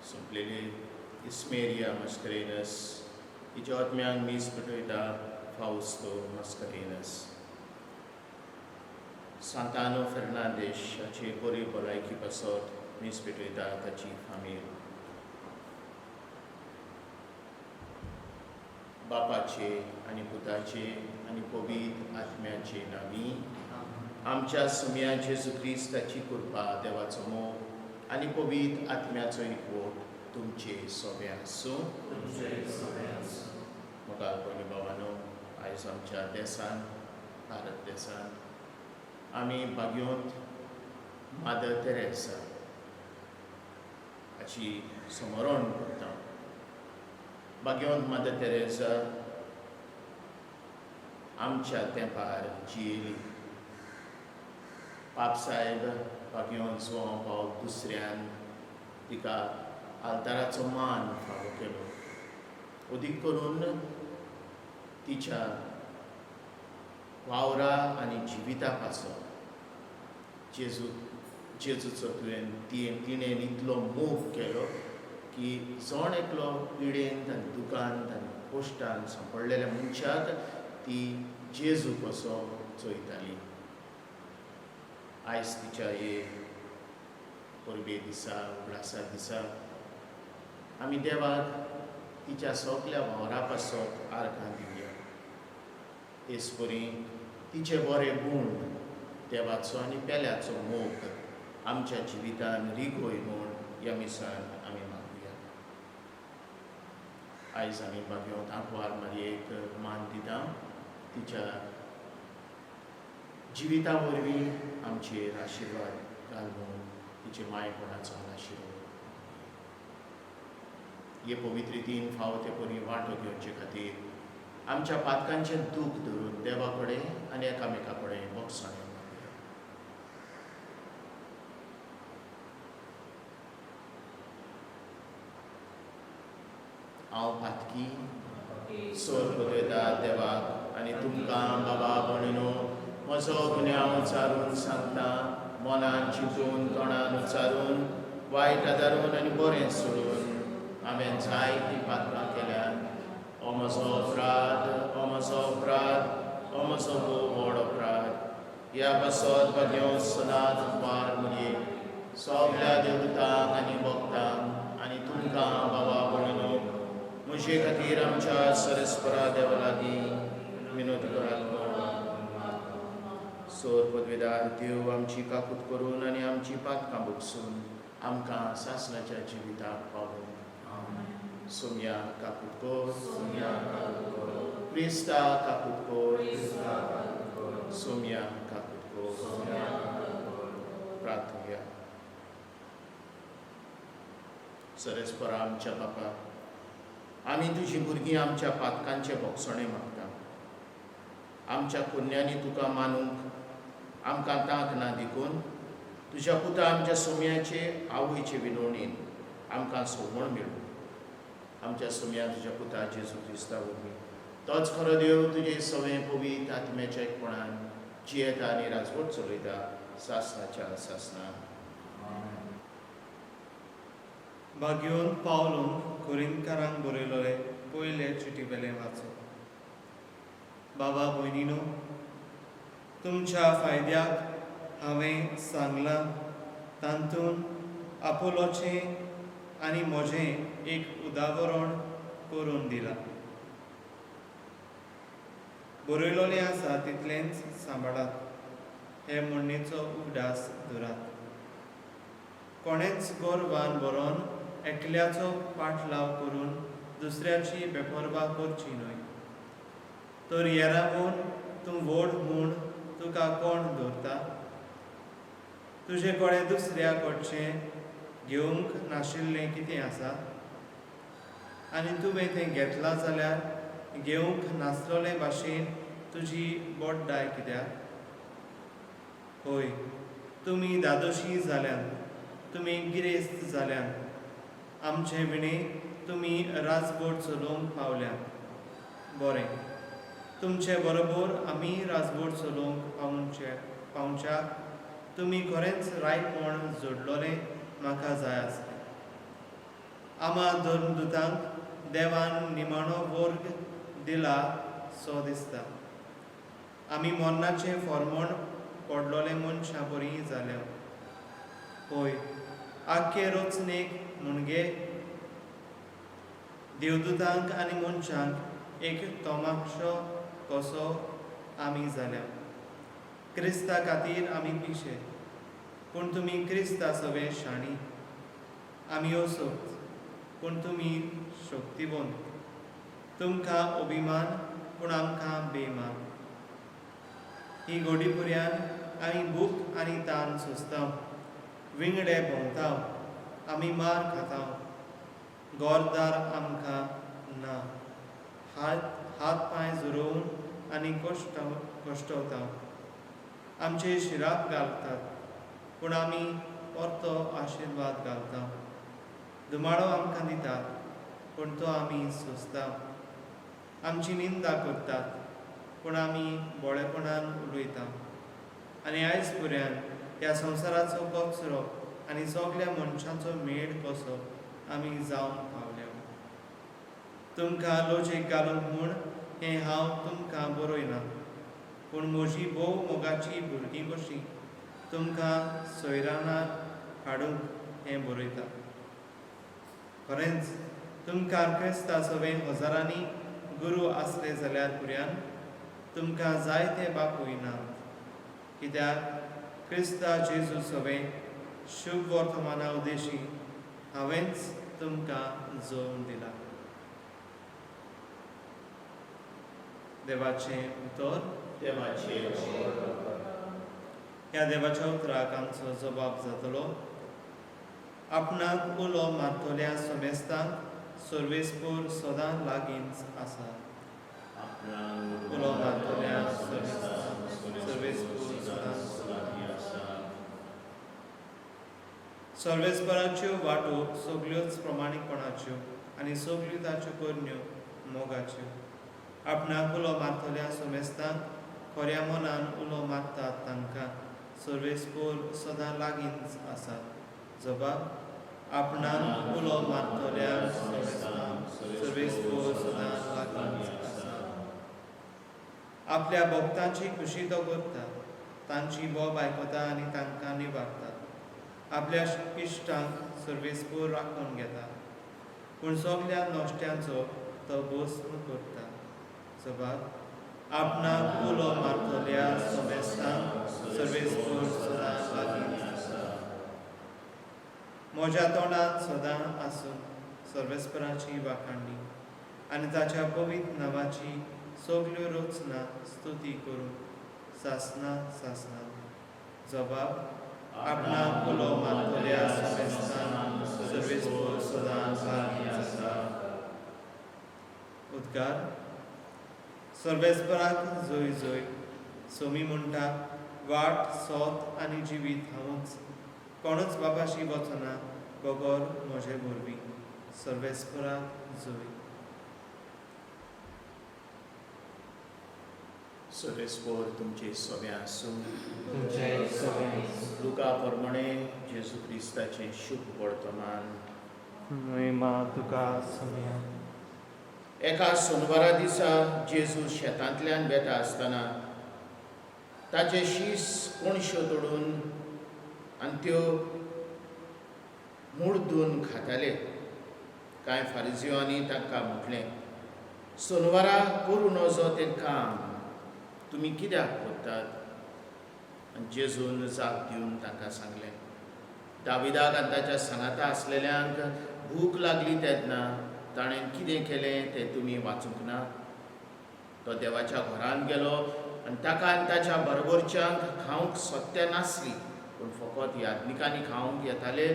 सोंपलेली इस्मेरिया मस्करेनस हिच्या आत्म्यांक मीस पेटयता फावस्तो मस्करेनस. सांतानो फेर्नांदेश हाची बरी भलायकी पासत मीस पेटयता ताची फामील. बापाचे आनी पुताचे आनी पवित्र आत्म्याचे नांवी. आमच्या सुम्या जेजू क्रिस्ताची कृपा, देवाचो मोग आनी पवित्र आत्म्याचो एकवट तुमचे सोबे आसूं. मुखार भयणी भावानो, आयज आमच्या देसान, भारत देसान आमी भाग्योंत मादर तेरेसा हाची समरण करता. भाग्यवंत मादर तेरेसा आमच्या तेंपार जियेली. पापसाहेब भाग्यवंत जुवांव पावल दुसऱ्यान तिका आल्ताराचो मान फावो केलो. अदीक करून तिच्या वावरा आनी जिविता पासत जेजूचो तुवें तिणें इतलो मोग केलो की जण एकलो पिडेंत आनी दुखांत आनी कश्टान सांपडलेल्या मनशाक ती जेजू कसो चोयताली. आयज तिच्या हे परबे दिसा, उगडासा दिसा आमी देवाक तिच्या सगल्या वावरा पासत आर्गां दिवया. तेच परी तिचे बरे गूण, देवाचो आनी पेल्याचो मोग आमच्या जिवितान रिगोय म्हूण ह्या मिसान आमी मागुया. आयज आमी भाग्यवंत आंकवार मारयेक मान दिता. तिच्या जिविता वरवीं आमचेर आशिर्वाद घाल म्हूण तिचे मायपणाचो आशिर्वाद. हे पवित्र रितीन फावो ते परी वांटो घेवचे खातीर आमच्या पातकांचें दूख धरून देवा कडेन आनी एकामेका कडेन भोगसणें मागुया. हांव पातकी सोर पदयता देवाक आनी तुमकां बाबा भयणीनो, म्हजो गुन्यांव उच्चारून सांगता. मनान चिंतून, तोंडान उच्चारून, वायट आदारून आनी बरें सोडून हांवें जायतीं पातकां केल्यात. हो म्हजो अपराध, हो म्हजो अपराध, हो म्हजो भोव व्हड अपराध. ह्या पासत भाग्यवंत सदांच आंकवार मरये, सगल्या देवदूतांक आनी भक्तांक आनी तुमकां बाबा भयणीनो, म्हजे खातीर आमच्या सरस्परा देवा लागीं विनोद करात म्हूण. सोर पदवेदार देव आमची काकूत करून आनी आमची पातकां भोगसून आमकां सासणाच्या जिविताक पावूं. सोमया काकूत कर. क्रिस्ता काकूत कर. सोमया काकूत कर. प्रार्थुया. सरस्परा आमच्या बापा, आमी तुजी भुरगीं आमच्या पातकांचे भोगसणे मागता. आमच्या कुन्यांनी तुका मानूंक आमकां तांक ना, देखून तुज्या पुता आमच्या सोम्याचे आवयचे विनवणीन आमकां सोवण मेळूं. आमच्या सोम्या तुज्या पुता जेजू क्रिस्ता वरवीं, तोच खरो देव, तुजे सवें पवित्र आत्म्याच्या एकपणान जियेता आनी राजवट चलयता सासनाच्या सासना. भाग्यवंत पावलून कोरिंतकारांक बरयलोले पयले चिटी वेलें वाचप. बाबा भयणीनो, तुमच्या फायद्याक हांवें सांगलां तातूंत आपोलोचें आनी म्हजें एक उदाहरण करून दिलां. बरयलोलें आसा तितलेंच सांबाळात हे म्हणणेचो उगडास धरात. कोणेंच गर्वान बरोवन एकल्याचो पाटलाव करून दुसऱ्याची बेपर्वा करची न्हय. तर येरावून तूं व्हड म्हूण तुका कोण दवरता? तुजे कडेन दुसऱ्या कडचें घेवंक नाशिल्लें कितें आसा? आनी तुवें तें घेतलां जाल्यार घेवंक नासलोले भाशेन तुजी बोड्डाय कित्याक? हय, तुमी धादोशी जाल्यात, तुमी गिरेस्त जाल्यात, आमचे विणें तुमी राजबोट चलोवंक पावल्यात. बरें, तुमचे बरोबर आमी राजबोट चलोवंक पावच्याक तुमी खरेंच रायपण जोडलोलें म्हाका जाय आसलें. आमा धर्मदुतांक देवान निमाणो वर्ग दिला सो दिसता. आमी मरणाचें फॉर्मोण पडलोले मनशां बरी जाल्या. होय, आख्खे रचणेक म्हणजे देवदुतांक आनी मनशांक एक तमाशो कसो आमी जाल्या. क्रिस्ता खातीर आमी पिशे, पूण तुमी क्रिस्ता सवे शाणी. आमी असोत, पूण तुमी शक्तिवंत. तुमकां अभिमान, पूण आमकां बेमान. ही गोडी पुऱ्यान आमी भूक आनी तान सोंसता, विंगडे भोंवता, आमी मार खाता, घरदार आमकां ना, हात पांय झरोवन आनी कश्टवता. आमचे शिराप घालतात, पूण आमी परतो आशिर्वाद घालता. धुमाळो आमकां दितात, पूण तो आमी सोंसता. आमची निंदा करतात, पूण आमी बोळेपणान उलयता. आनी आयज पुऱ्यान ह्या संवसाराचो कचरो आनी सगल्या मनशांचो मेळ कसो आमी जावन पावल्या. तुमकां लोजेक घालूंक म्हूण हें हांव तुमकां बरयना, पूण म्हजी भोव मोगाची भुरगीं कशीं तुमकां सोयरानार हाडूंक हें बरयता. खरेंच तुमकां क्रिस्ता सवें हजारांनी गुरू आसले जाल्यार पुऱ्यान तुमकां जायते बापूय नात, कित्याक क्रिस्ता जेजू सवें शुभ वर्तमाना उद्देशी हांवेंच तुमकां जोम दिला. देवाचें उतर. देवाचें. ह्या देवाच्या उतराक आमचो जबाब जातलो. आपणाक उलो मारतल्या समेस्तांक सर्वेस्पोर सदां लागींच आसा. उलो मारतल्या समेस्तांक सर्वेस्पोर सदां लागीं आसा. सर्वेस्पराच्यो वाटो सगल्योच प्रमाणीकपणाच्यो आनी सगल्यो ताच्यो करण्यो मोगाच्यो. आपणाक उलो मारतल्या समेस्तांक खऱ्या मनान उलो मारतात तांकां सर्वेस्पोर सदां लागींच आसा. जबाब. आपणाक उलो मारतल्या समेस्तांक सर्वेस्पोर सदां लागींच आसा. आपल्या भक्तांची खुशी तो करता, तांची बोब आयकता आनी तांकां निवारता. आपल्या इश्टांक सर्वेस्पोर राखून घेता, पूण सगल्या नश्ट्यांचो तो भस्म करता. जबाब. आपणाक उलो मारतल्या समेस्तांक सर्वेस्पोर सदां लागींच आसा. म्हज्या तोंडांत सदां आसून सर्वेस्पराची वाखाणणी आनी ताच्या पवित्र नांवाची सगल्यो रचना स्तुती करूं सासना सासना. जबाब. आपणाक उलो मारतल्या समेस्तांक सर्वेस्पोर सदां लागीं आसा. उद्गार. सर्वेस्पराक जोय जोय. सोमी म्हणटा, वाट सोत आनी जिवीत हांवूच, कोणूच बापाशी वचना बगर म्हजे वरवीं. सर्वेस्पराक जोय. सर्वेस्पोर तुमचे सगळें आसूं. तुमचें सगळें. लुका प्रमाणे जेजू क्रिस्ताचें शुभ वर्तमान. महिमा तुका सोम्या. एका सोनवारा दिसा जेजू शेतांतल्यान वेता आसतना ताचे शीस कोणश्यो तोडून आनी त्यो मुड्डून खाताले. कांय फारिजिवांनी तांकां म्हटलें, सोनवारा करूं नजो तें काम तुमी कित्याक करतात? आनी जेजून जाप दिवन तांकां सांगलें, दाविदाक आनी ताच्या सांगाता आसलेल्यांक भूक लागली तेन्ना ताणें कितें केलें तें तुमी वाचूंक ना? तो देवाच्या घरांत गेलो आनी ताका आनी ताच्या बरोबरच्यांक खावंक सत्या नासली, पूण फकत याज्ञिकांनी खावंक येताले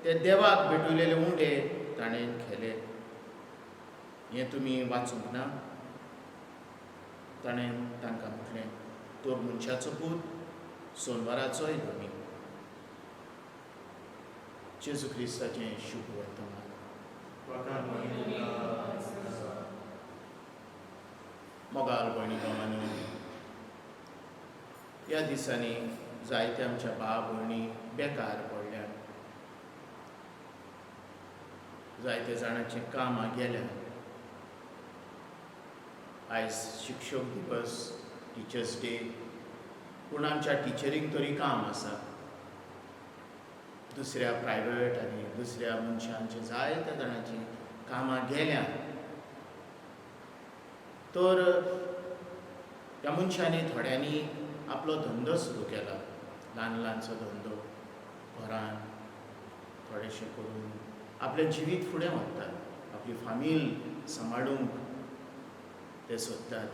ते देवाक भेटयलेले उंडे ताणें खेले. हें तुमी वाचूंक ना? ताणें तांकां म्हटलें, तर मनशाचो पूत सोनवाराचोय धनी. जेजू क्रिस्ताचें शुभ वर्तमान. मोगाल भयणी भावांनो, ह्या दिसांनी जायते आमच्या भाव भयणी बेकार पडल्यात. जायते जाणांचें कामां गेल्या. आयज शिक्षक दिवस, टिचर्स डे, पूण आमच्या टिचरींक तरी काम आसा. दुसऱ्या प्रायवेट आनी दुसऱ्या मनशांचें जायत्या जाणांचीं कामां गेल्या. तर ह्या मनशांनी थोड्यांनी आपलो धंदो सुरू केला, ल्हान ल्हानसो धंदो घरान थोडेशें करून आपलें जिवीत फुडें व्हरतात, आपली फामील सांबाळूंक ते सोदतात.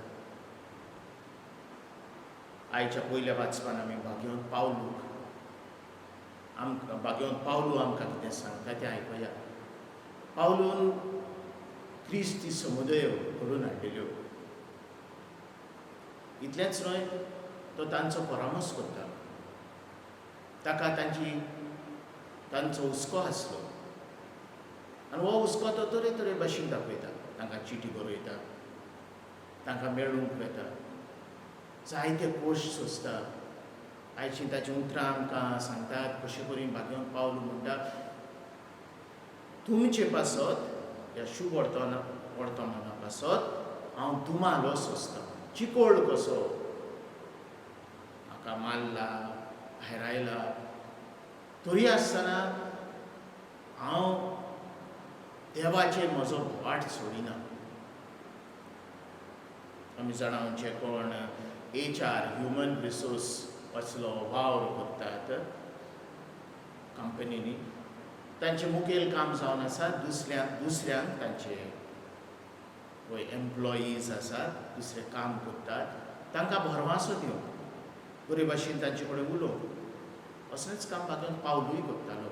आयच्या पयल्या वाचपान आमी भाग्यवंत पावलूक आमकां भाग्यवंत पावलू आमकां कितें सांगता तें आयकुया. पावलून क्रिस्ती समुदायो घडोवन हाडलेल्यो. इतलेंच न्हय, तो तांचो परामर्श करता. ताका तांचो हुस्को आसलो आनी हो हुस्को तो तरेतरे भाशेन दाखयता. तांकां चिटी बरयता, तांकां मेळूंक वता, जायते कोश सोंसता. आयची ताचीं उतरां आमकां सांगतात कशे करून भाग्यवंत पावलू म्हणटा, तुमचे पासत ह्या शुभ वर्तमाना पासत हांव दुमालो सोंसतां. चिकोळ कसो म्हाका मारला, भायरायला, तरी आसतना हांव देवाचेर म्हजो वाट सोडिना. आमी जाणा जे कोण HR human resource असलो वावर करतात कंपनींनी, तांचें मुखेल काम जावन आसा दुसऱ्यांक तांचे वय एम्प्लॉईज आसात, दुसरे काम करतात तांकां भरवासो दिवंक, बरे भाशेन तांचे कडेन उलोवंक. असलेंच काम भाग्यवंत पावलूय करतालो.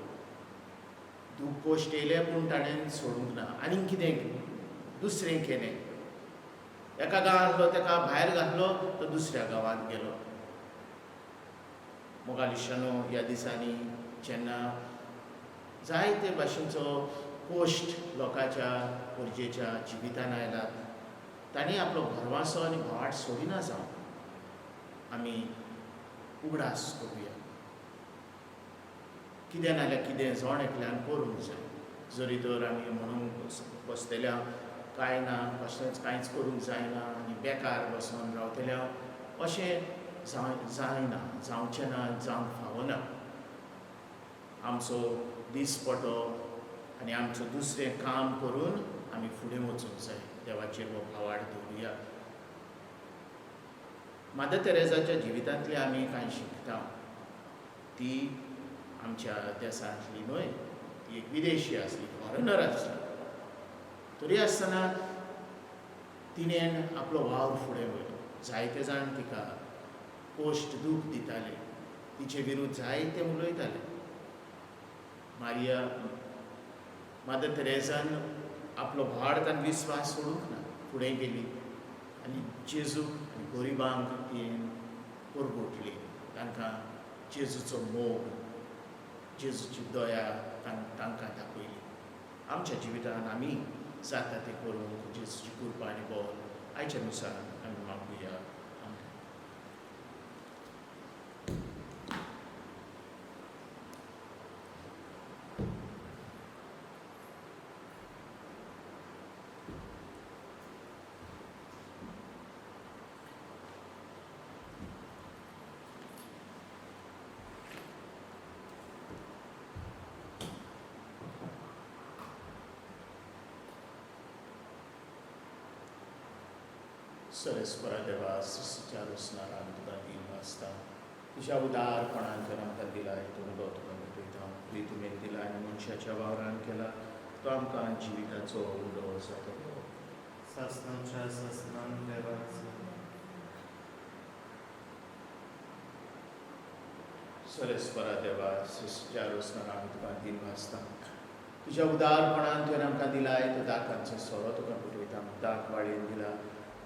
दूख कोश्ट येयले पूण ताणें सोडूंक ना, आनीक कितें दुसरें केलें. एका गांवांतलो ताका भायर घातलो, तो दुसऱ्या गांवांत गेलो. मोगालिशानो, ह्या दिसांनी जेन्ना जायते भाशेचो कोश्ट लोकांच्या गरजेच्या जिवितान आयला, तांणी आपलो भरवासो आनी भावाट सोडिना जावं आमी उगडास करुया. कितें नाल्यार कितें जण एकल्यान करूंक जाय. जरी तर आमी म्हणूंक बसतल्या कांय ना, कसलेंच कांयच करूंक जायना आनी बेकार बसून रावतल्या, अशें जायना, जावचें ना, जावंक फावना. आमचो दीसपटो आनी आमचो दुसरें काम करून आमी फुडें वचूंक जाय. देवाचेर हो भावार्थ दवरुया. मादर तेरेजाच्या जिवितांतली आमी कांय शिकता. ती आमच्या देशांतली न्हय, ती एक विदेशी आसली, फॉरेनर आसली. तरी आसतना तिणें आपलो वावर फुडें व्हेलो. जायते जाण तिका कोश्ट दूख दिताले, तिचे विरुद्ध जायते उलयताले. मादर तेरेजान आपलो भावार्थ आनी विस्वास सोडूंक ना, फुडें गेली आनी जेजूक आनी गरिबांक तिणें परगटली. तांकां जेजूचो मोग, जेजूची दया तांकां दाखयली. आमच्या जिवितांत आमी जाता तें करूंक जेजूची कृपा आनी बल आयच्या नुसार आमी मागुया. सरेस्परा देवा, सृश्टीच्या रोसणारा आमी तुका दीन वाचता. तुज्या उदारपणान तुवें आमकां दिला तो उदो तुका भेटयता. तुवें दिला आनी मनशाच्या वावरान केला तो आमकां जिविताचो उदो जातलो. सासणाच्या सासणान देवाचो. सरेस्परा देवा, सृश्टीच्या रोसणारा आमी तुका दीन वाचता. तुज्या उदारपणान तुवें आमकां दिला तो दाकांचो सोरो तुका भेटयता. दाक वाळयेन दिला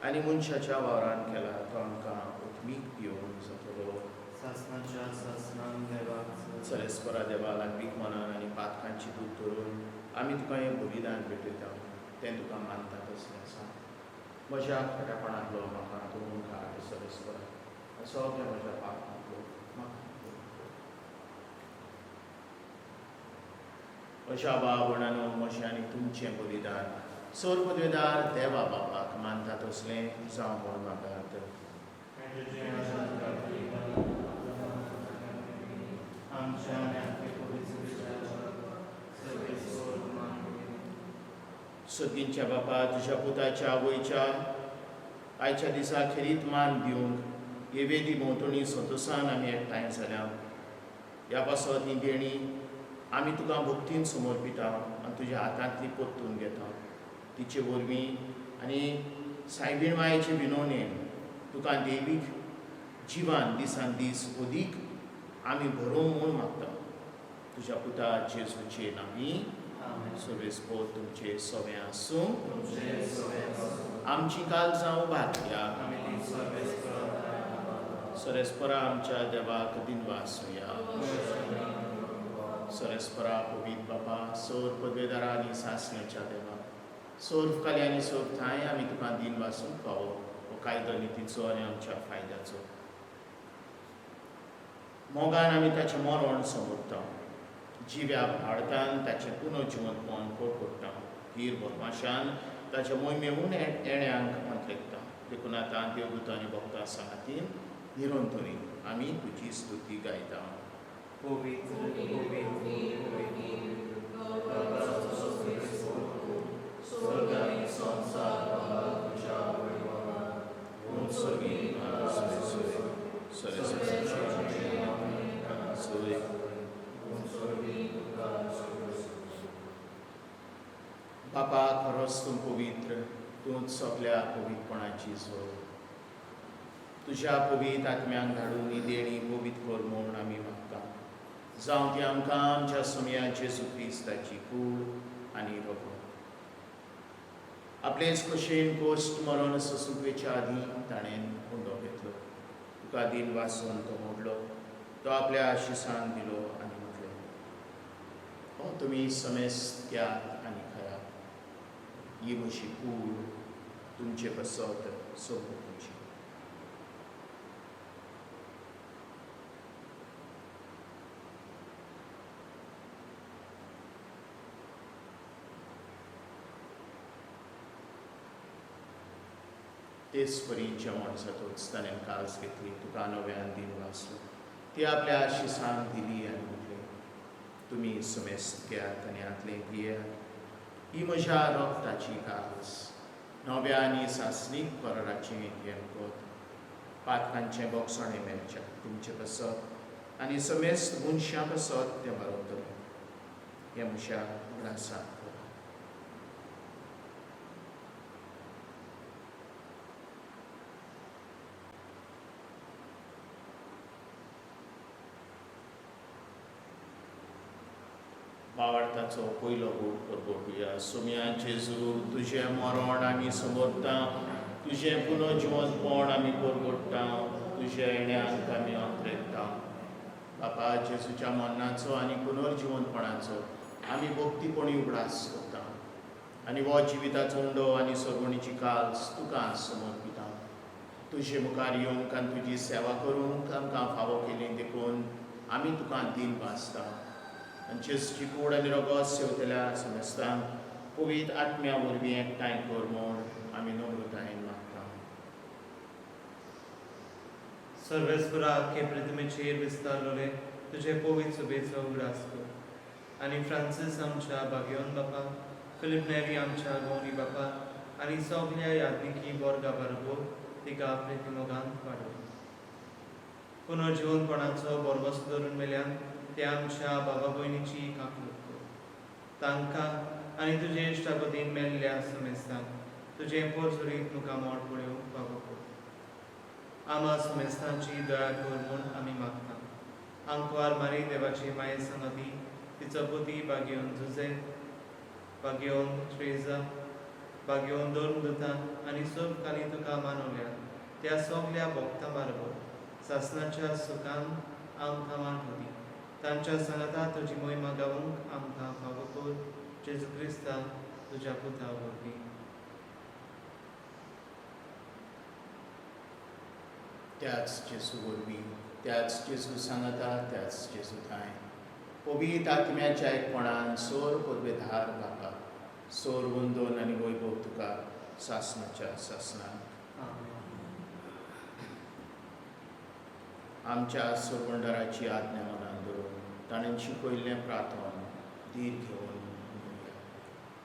आनी मनशाच्या वावरान केला तो आमकां उत्मीक पियोवंक जातलो. सासणाच्या सासणान देवाचो. सरेस्परा देवा, लागवीक मनान आनी पातकांची दूख धरून आमी तुका हें बलिदान भेटयता, तें तुका मानता तसलें आसा. म्हज्या खोट्यापणांतलो म्हाका धुवून काड सरेस्परा, सगळ्या म्हज्या पापांतलो म्हाका. अशा भाव भयणांनो, म्हजें आनी तुमचें बलिदान सर्वपदवेदार देवा बापाक मानता तसलें जावं म्हूण मागात. आमच्या आनी आमच्या पवित्र सर्वेस्पर मान. सदींच्या बापा, तुज्या पुताच्या आवयच्या आयच्या दिसा खेरीत मान दिवंक हे वेदी भोंवतणी संतोसान आमी एकठांय जाल्या. ह्या पासत ही देणी आमी तुका भक्तीन समर्पिता आनी तुज्या हातांतली परतून घेता. तिचे वरवीं आनी सायबीण मायेचे विनवणेन तुका देवीक जिवान दिसान दीस अदीक आमी भरोवंक म्हूण मागता, तुज्या पुता जेजूचे नांवी. आमेन. सर्वेस्पर तुमचे सवें आसूं. तुमचे सवें आसूं. आमची काळजां उबारया. आमी ती सर्वेस्परा. सरेस्परा आमच्या देवाक दिनवासुया. सरेस्परा पवीत बापा, सोर पदवेदारा आनी सासण्याच्या देवा, सोर्फ काली आनी सोर्फ थांय आमी तुका दिनवासूंक फावो हो कायदो नितीचो आनी आमच्या फायद्याचो. मोगान आमी ताचें मरण समजता, जिव्या भारतान ताचें पुनर्जिवंतपण परपडटा, हीर बदमाशान ताच्या मोहिमेहून येण्यांक अंतरेकता. देखून आतां देवदूत आनी भक्तां सांगातीन निरंतरी आमी तुजी स्तुती गायता. पवित्र, पवित्र, पवित्र, बाबाचो सर्वेस्पर, स्वर्ग आनी संवसार बाबा तुज्या वैभवान. उत्सर्गी सरस्वती. सोय. उत्सर्गी तुका सर्वेस्पर. बापा, खरोच तूं पवित्र, तूंच सगल्या पवित्रपणाची जोड. तुज्या पवित्र आत्म्यांक धाडून ही देणी पवित्र कर म्हूण आमी मागता. जावं ती आमकां आमच्या सोमया जेजू क्रिस्ताची कूड आनी रगत. आपलेच खोशेन कोश्ट मरण सोसूंक वेच्या आदीं ताणें उंडो घेतलो, तुका दिन वासून तो मोडलो, तो आपल्या आशिसान दिलो आनी म्हटलें, हो तुमी समेस्त घेयात आनी खायात. ही म्हजी कूड तुमचे पासत सोंपोवची. तेच परी जेवण जातूच ताणें काल्स घेतली, तुका नव्यान दिन वाचलो, ती आपल्या आशिसान दिली आनी म्हटलें, तुमी समेस्त घेयात आनी हातलें पियात. ही म्हज्या रक्ताची काल्स, नव्या आनी सासणीक कराराचें हें रगत. पातकांचें बोगसणें मेळचें तुमचे पासत आनी समेस्त मनशां पासत तें बरोवतलें. हें म्हज्या उगडासाक करात. भावार्थाचो पयलो गूट परगटुया. सोमया जेजू, तुजें मरण आमी समजता, तुजें पुनर्जिवंतपण आमी परगट्टा, तुज्या येण्यांक आमी अंतरेकता. बापा, जेजूच्या मरणाचो आनी पुनर्जिवंतपणाचो आमी भक्तीपणी उगडास करता आनी हो जिविताचो उंडो आनी सर्वणीची काल्स तुका समर्पिता. तुजे मुखार येवंक आनी तुजी सेवा करूंक आमकां फावो केली देखून आमी तुका दिन भासता. आनी जेजूची कूड आनी रगत सेवतल्या समेस्तांक पवित्र आत्म्या वरवीं एकठांय कर म्हूण आमी नम्रतायेन मागता. सर्वेस्परा, आख्खे प्रतिमेचेर विस्तारलोले तुजे पवित्र सुबेचो उगडास कर आनी फ्रांसीस आमच्या बागेवन बापा, फिलीप नेरी आमच्या गौरी बापा आनी सगल्या याज्ञिकी वर्गा बरोबर तिका प्रिती मोगान वाडय. पुनर्जिवनपणाचो भरवंसो धरून मेल्यान ते आमच्या बाबा भयणीची काकलूट कर. तांकां आनी तुजे इश्टागतीन मेल्ल्या समेस्तांक तुजें पोरसुरीत मुखामळ पळोवंक फावो कर. आमा समेस्तांची दया कर म्हूण आमी मागता. आंकवार मारी देवाची माये संगती, तिचो पुती बागेवन जुजे, बागेवन ट्रेजा, बागेवन धर्मदूतां आनी सोब काली तुका मानवल्या त्या सगल्या भक्तां बरोबर सासणाच्या सुखान आमकां वांटो दी. तांच्या सांगाता तुजी मोहिमा गावूंक आमकां फावो कर, जेजू क्रिस्ता तुज्या पुता वरवीं. त्याच जेजू वरवीं, त्याच जेजू सांगाता, त्याच जेजू ठांय पवित्र आत्म्याच्या एकपणान सोर पदवेधार बापा, सोर वंदोन आनी वैभव तुका सासणाच्या सासणाक. आमच्या सोरवंडराची आज्ञा मनान धरून ताणें शिकयल्लें प्रार्थन धीर घेवन म्हणुया.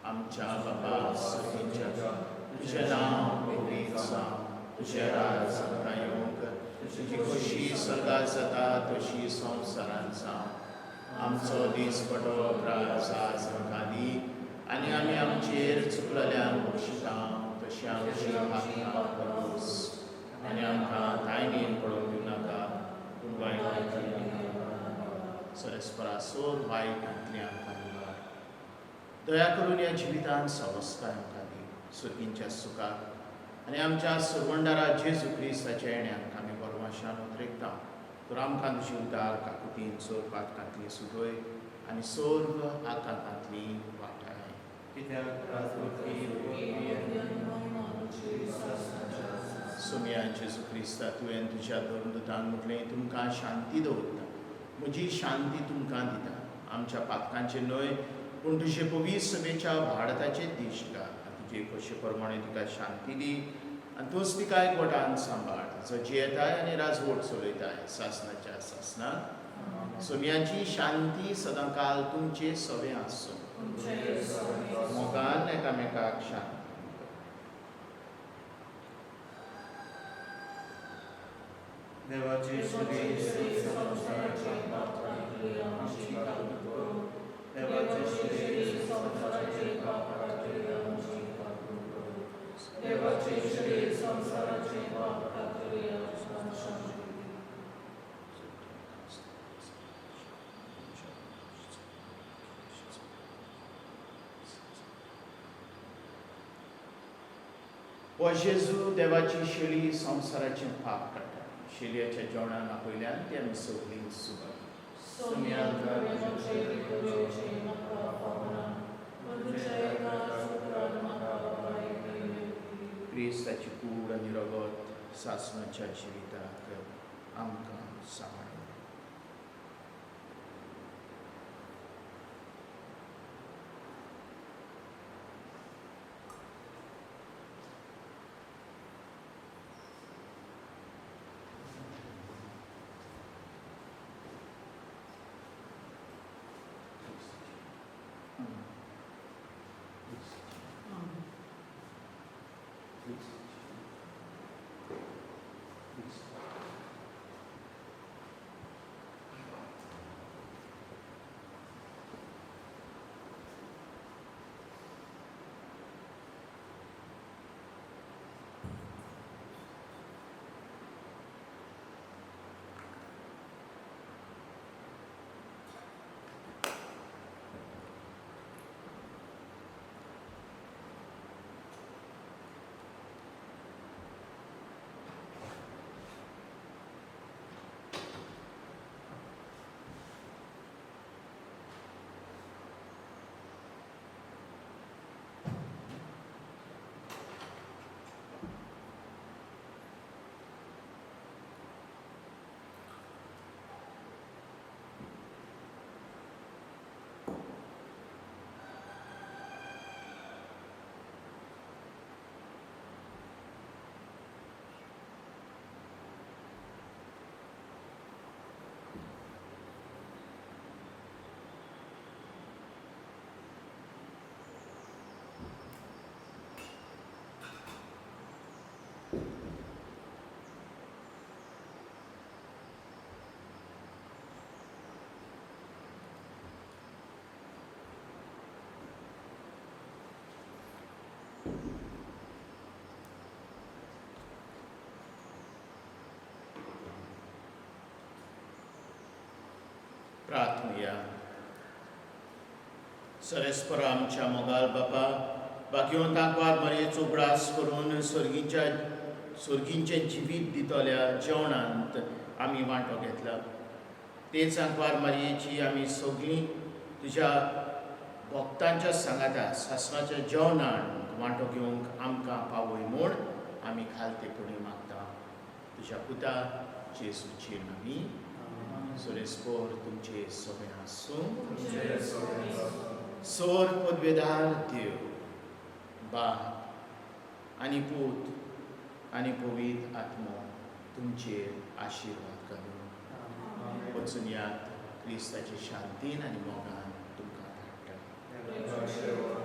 आमच्या बाबा सर्गीच्या, तुजें नांव पवित्र जावं, तुजें राज आमकां येवंक, तुजी खोशी स्वर्गात जाता तशी संवसारांत जावं. आमचो दीसपटो ग्रास आज आमकां दी आनी आमी आमचेर चुकलेल्यांक बक्षिता तशी आमची पातकां बरोस आनी आमकां तायणेन पडोवन दिवं नाका, पूण वायट सरस्परा सोर वायट घातली आमकां निवार. दया करून ह्या जिवितान सवस्ताय आमकां दी, सुर्गींच्या सुखाक आनी आमच्या सुरवंडारा जेजू क्रिस्ताच्या येण्याक आमी बरमाशान उतरेकता. तर आमकां तुजी उदार काकुतीन सोर पातकांतली सुदय आनी सोर्ग आकांतांतली वाटाय. सोमया जेजू क्रिस्ता, तुवें तुज्या धर्मदूतान म्हटलें, तुमकां शांती दवरता, म्हजी शांती तुमकां दिता. आमच्या पातकांचेर न्हय पूण तुजे पवित्र सभेच्या भारताचेर दिश्ट घाल आनी तुजे खोशे प्रमाणे तिका शांती दी आनी तूंच तिका एकवटान सांबाळ, जो जियेताय आनी राजवट चलयताय सासणाच्या सासणाक. सोमयाची शांती सदांकाल तुमचे सवे आसूं. मोगान एकामेकाक शांती. देवाची श्री संवसाराच्या पापांतली आमची काकूत करूं. देवाची श्री संवसाराचे पापांतली आमची काकूत करूं. देवाची श्री संवसाराचे पापांतली आमकां शांती दी. हो जेजू देवाची शेळी संवसाराचें पाप काडटा. शेलयाच्या जेवणान आपयल्यान ती आमी सगळीं सुबार. क्रिस्ताची कूड आनी रगत सासणाच्या जिविताक आमकां सांबाळ. प्रार्थनुया. सरेस्पर आमच्या मोगाल बापा, बाकिवंत आंकवार मरयेचो उगडास करून सर्गींचें जिवीत दितल्या जेवणांत आमी वांटो घेतला. तेच आंकवार मारयेची आमी सगळीं तुज्या भक्तांच्या सांगाता सासणाच्या जेवणांत वांटो घेवंक आमकां पावय म्हूण आमी खालतेपणी मागता. तुज्या पुता जेजूचेर आमी. सुरेस्पोर तुमचे सगळें आसूं. सोर पदवेदार देव बाप आनी पूत आनी पवित्र आत्मो तुमचेर आशिर्वाद घालूं. वचून यात. क्रिस्ताची शांतीन आनी मोगान तुमकां धाडटा.